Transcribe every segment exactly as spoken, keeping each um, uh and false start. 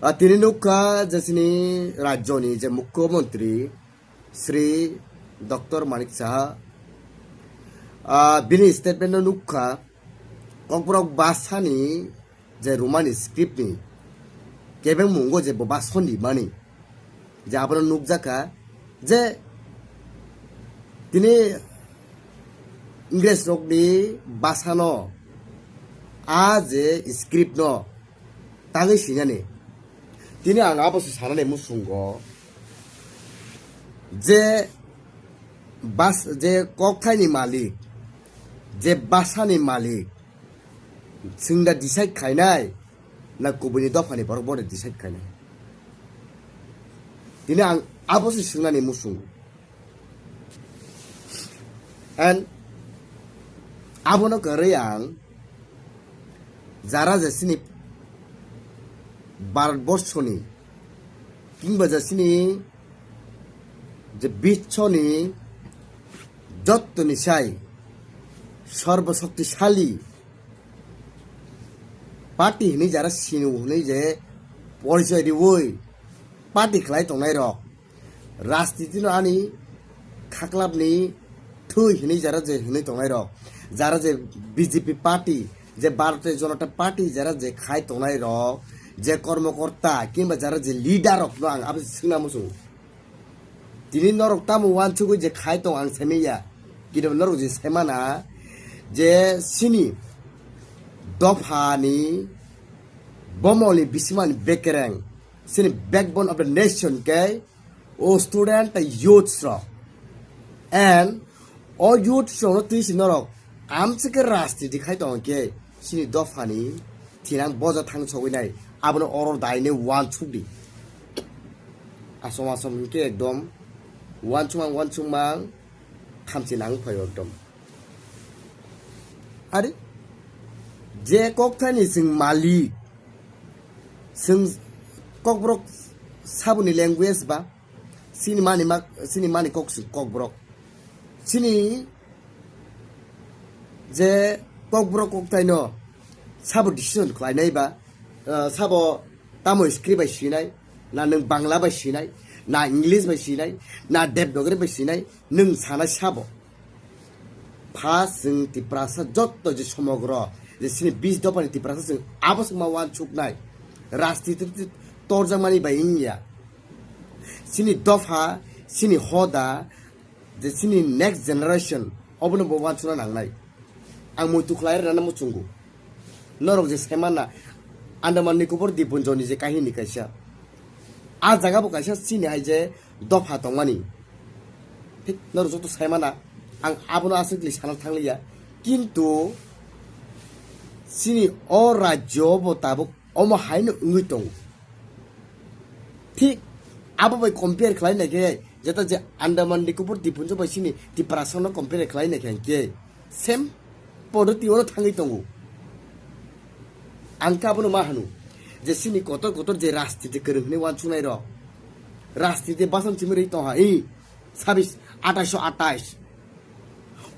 Ah, tini nukha je chini rajyoni je mukhyamantri Shri Doctor Manik Saha, ah, bini statement no nukha, Kokborok bhasani je Romani script ni kebeng mungo je bo bhason rimani, je abono nukjakha je tini Ingres rokni bhasano a je script no tangwi sinani. Tini ang abo se sanani muchungo je bas-, je kokthaini malik, je bhasani malik, chwng da decide khainai na kubuini dophani borok bo decide khainai. Tini ang abo se swngnani muchungo. And abono kwrwi ang jara je chini Bharatborshoni kingba je chini je biswoni jottoni sai sorbo shoktisali party hinwi jara sini hinwi je porichoi riwi party khlai tongnai rok, rajniti no ani khaklapni thwi hinwi jara je hinwi tongnai rok, jara je B J P party, je Bharatiya Janata Party jara je khai tongnai rok, je kormokorta kimba jara je leader rok no ang abo swngna muchungo. Tini norok tamo uansugwi je khai tong ang saimanya, kintu norok je saimana je chini dophani bomoli bisimani bekereng, chini backbone of the nation khe o student tei youths rok. And o youths rokno twi si norok amchike rajniti khai tong khe chini dophani thinang boja thang sogwi nai, abono oro daine uansuk di. Asom asom hinkhe ekdom uansukmang uansukmang thamchi nang phaio ekdom. Are je kokthani chwng malik, chwng Kokborok saboni language ba, chini mani mak, chini mani kok chwng Kokborok. Chini je Kokborok koktaino sabo decision khlainai ba, ah, sabo tamo script bai sinai, na nwng Bangla bai sinai, na English bai sinai, na Devanagari bai sinai, nwng sanai sabo. Pha chwng Tiprasa jotto je somogro, je chini bis dophani Tiprasa chwng abo chwngma uansuknai. Rajniti torjakmani bai wngya. Chini dopha, chini hoda, je chini next generation, obono bo uansukna nangnai. Ang muitu khlai rwna muchungo. Norok je saimana, Andaman Nicobar Dippunjoni je kahini kaisa. A jaga bo kaisa chini hai je dopha tongmani. Thik norok joto saimana, ang abono aswkli sana thangliya. Kintu chini o rajyo bo tabuk omo haino wngwi tongo. Thik abo bai compare khlai nai khe, jeta je Andaman Nicobar Dippunjo bai chini Tiprasa no compare khlai nai khe, same podoti ono thangwi tongo. Ang khe abono ma hanu, je chini kotor kotor je rajniti kwrwng hwnwi uansuknai rok, rajniti basan chimwi rwi tongha, i sabis, atais atais.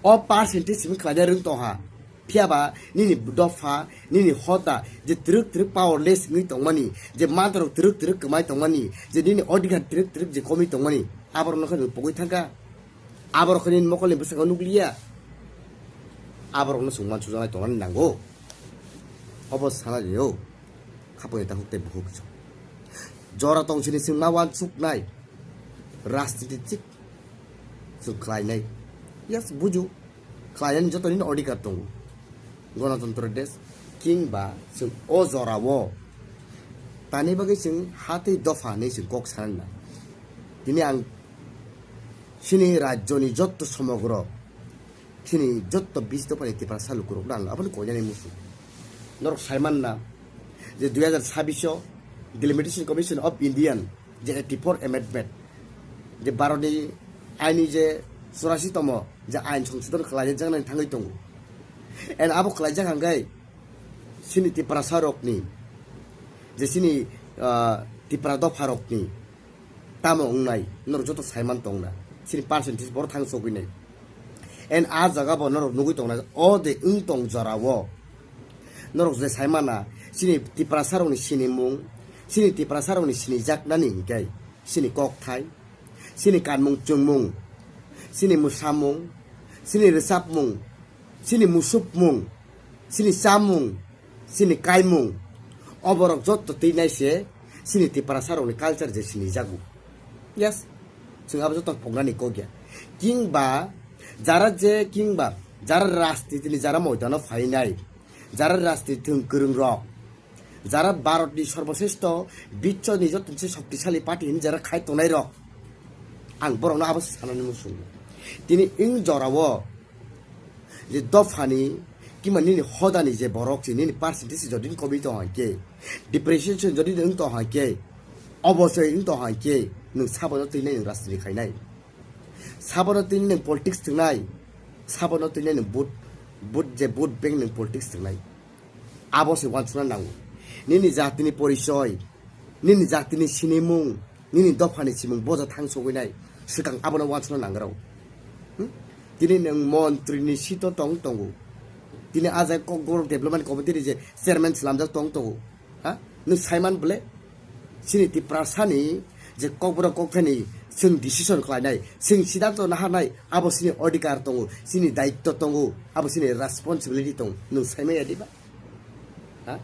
O percentage simi khlaina rwng tongha. Phiyaba nini dopha, nini hoda, je twrwk twrwk powerless wngwi tongmani, je mantarok twrwk twrwk kwmai tongmani, je nini odhikar twrwk twrwk je komwi tongmani, aborokno khe nwng pogwi thangkha. Aborok khe nini mokolni bwskango nukliya. Aborokno chwng uansujaknai tongnani nango. Obo sana rio. Khapangni takhuk tei bukhuk. Jora tong sini chwng ma uansuknai. Rajniti thik chwng khlainai. Yes, buju. Khlainani joto nini odhikar tongo. Ganatantro desh kingba chwng o jorao tani bagwi chwng ha tei dopha hinwi chwng kok sanani na. Tini ang chini rajyoni jotto somogro, chini jotto bis dophani Tiprasa lukurokno ang abono koinani muchung. Norok saimanna je dui hazar sabbish o Delimitation Commission of Indian je eighty-four amendment, je Bharatni aini je churasi tomo je ain songsodon khlaijaknani thangwi tongo. And abo khlaijak hangkhe chini Tiprasa rokni, je chini, ah, Tipra dopha rokni tamo wngnai, norok joto saiman tongna, chini percentage borok thang chogwinai. And a jaga bo norok nugwi tongnai, o de wng tong jora o. Norok je saimana, chini Tiprasa rokni sinimung, Chini Tiprasa rokni sinijaknani hinkhe chini kokthai, chini kanmung chwngmung, chini mwsamung, chini rwchapmung, chini musukmung, chini chamung, chini kaimung, oborok jotto twi nai se chini Tiprasa rokni culture je sinijago. Yes, chwng abo jotto poknani kok ya. Kingba jara je, kingba jara rajnitini jara moidano phainai, jara rajniti thwng kwrwng rok, jara Bharatni sorbosresto, bichoni joto se shoktisali party hinwi jara khai tongnai rok, ang borokno abo sanani muchungo. Tini wng jorao je dophani kima nini hodani je borok se nini percentage jodi komi tong hai khe, depreciation jodi wng tong hai khe, obosoi wng tong hai khe, nwng sabono twi nai nwng rajniti khainai, sabono twi nwng politics thwngnai, sabono twi nwng vote, vote je vote bank nwng politics thwngnai. Abo se uansukna nango. Nini jatini porichoi, nini jatini sinimung, nini dophani simung boja thang sogwi nai. Swkang abono uansukna nangrao. Hmm? Tini nwng montri ni seat o tong tongo. Tini a jaga Kokborok Development Committee ni je chairman slamjak tong tongo. Ha? Nwng saiman bole? Chini Tiprasani je Kokborok kokthani chwng decision khlainai, chwng siddhanto naharnai, abo chini odhikar tongo, chini daitto tongo, abo chini responsibility tongo. Nwng saimaya diba? Ha?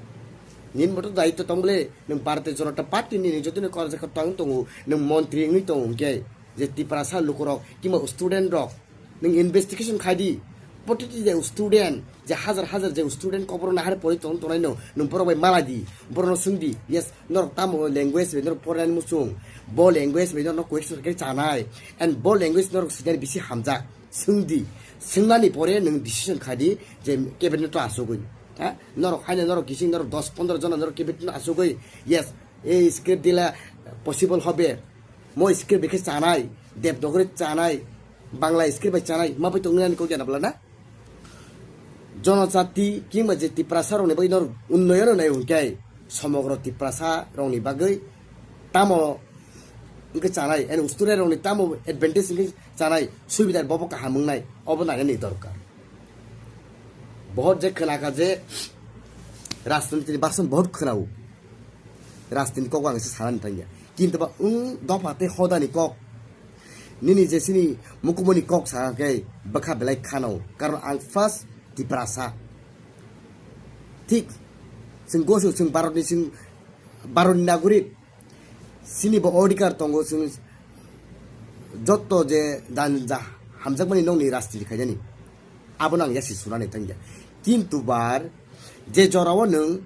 Nini moto daitto tong bole, nwng Bharatiya Janata Party ni nwng jotoni korjak tang tongo, nwng montri wngwi tongo hwnkhe, je Tiprasa lukurok, kima student rok, nwng investigation khai di, protiti je student, je hajar hajar je student Kokborok nahar pori tong tongnai no, nwng borok bai malai di, borok no swng di, yes, norok tamo language bai norok porinani muchung, bo language bai norok question khe chanai, and bo language norok swinani bisi hamjak. Swng di, swngnani pore nwng decision khai di je cabinet o asugwi. Ha? Norok haino norok kising norok dos pondro jona norok cabinet o asugwi. Yes, ei script dila possible hobe. Mo script bikhe chanai, Devnagari chanai, Bangla script bai chanai, ma bai tongnani kok jana bla na? Jonojati kima je Tiprasa rokni bagwi norok unnoyon nai hwnkhe somogro Tiprasa rokni bagwi tamo wngkhe chanai, and student rokni tamo advantage wngkhe chanai, subidar bobo kaham wngnai, obo nainani dorkar. Bohot je khwnakha je rajnitini bason bohot khwnao, rajnitini kok ang se sanani thangya, kintu ba wng dopha tei hodani kok, nini je chini mukumuni kok sakha khe bwkha belai khano, karon ang first Tiprasa, thik chwng gosu chwng Bharatni chwng Bharatni nagorik, chini bo odhikar tongo, chwng jotto je dan ja hamjakmani nokni rajniti khainani, abono ang yasi sunani thangya. Kintu bar je jorao nwng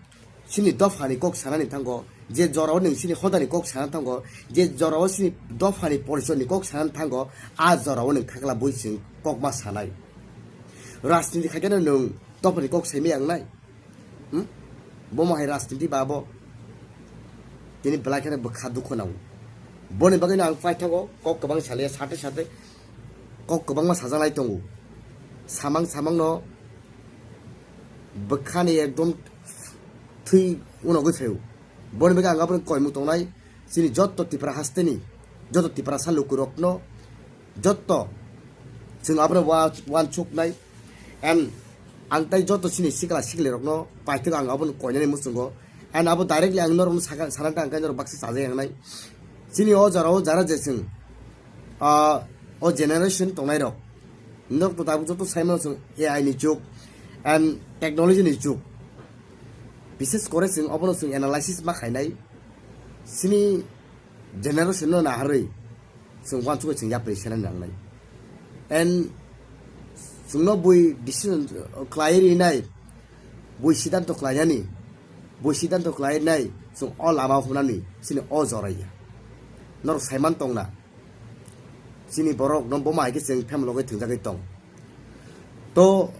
chini dophani kok sanani thango, je jorao nwng chini hodani kok sanani thango, je jorao chini dophani porisorni kok sanani thango, a jorao nwng khakla bui chwng kokma sanai. Rajniti khaikhe nwng dophani kok saimaya wngnai? Hmm? Bomo hai rajniti ba bo? Tini belai kheno bwkha dukhu nango. Boni bagwino ang paithago kok kwbang saliya, sate sate kok kwbangma sajaknai tongo. Samang samangno bwkhani ekdom thwi unogwi phaio. Boni bagwi ang aboni koimung tongnai, chini jotto Tripura hasteni, jotto Tiprasa lukurokno, jotto chwng abono wa-, wansuknai. And ang tai jotto chini sikla siklirokno paithak ang abono koinani muchungo. And abo directly ang norokno saka, sana tang khe norok baksa chajak yangnai. Chini o jora o jara je chwng, ah, o generation tongnairok, norok to tabuk jotto saimano chwng A I ni jug and technology ni jug. Bishes kore chwng obono chwng analysis ma khainai. Chini generation no naharwi chwng wansugwi chwng yapri senani nangnai. And chwngno bui decision khlai rinai, bui siddhanto khlainani, bui siddhanto khlainai chwng o lama hwnani chini o joraya. Norok saiman tongna, chini borok no boma hai khe chwng family loge thwngjagwi tong. To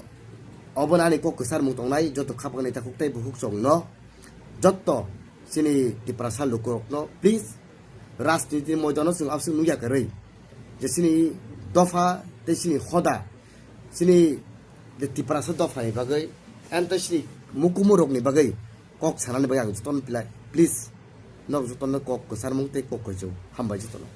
obono ani kok kwcharmung tongnai, joto khapang ni takhuk tei bukhuk chwngno, jotto chini Tiprasa lukurokno, please, rajniti moidano chwng abswk nukya kwrwi je chini dopha tei chini hoda, chini je Tiprasa dophani bagwi, and tei chini mukumurokni bagwi kok sanani bagwi ang jotono pilai, please, norok jotono kok kwcharmung tei kok kwchwng. Hambai jotono.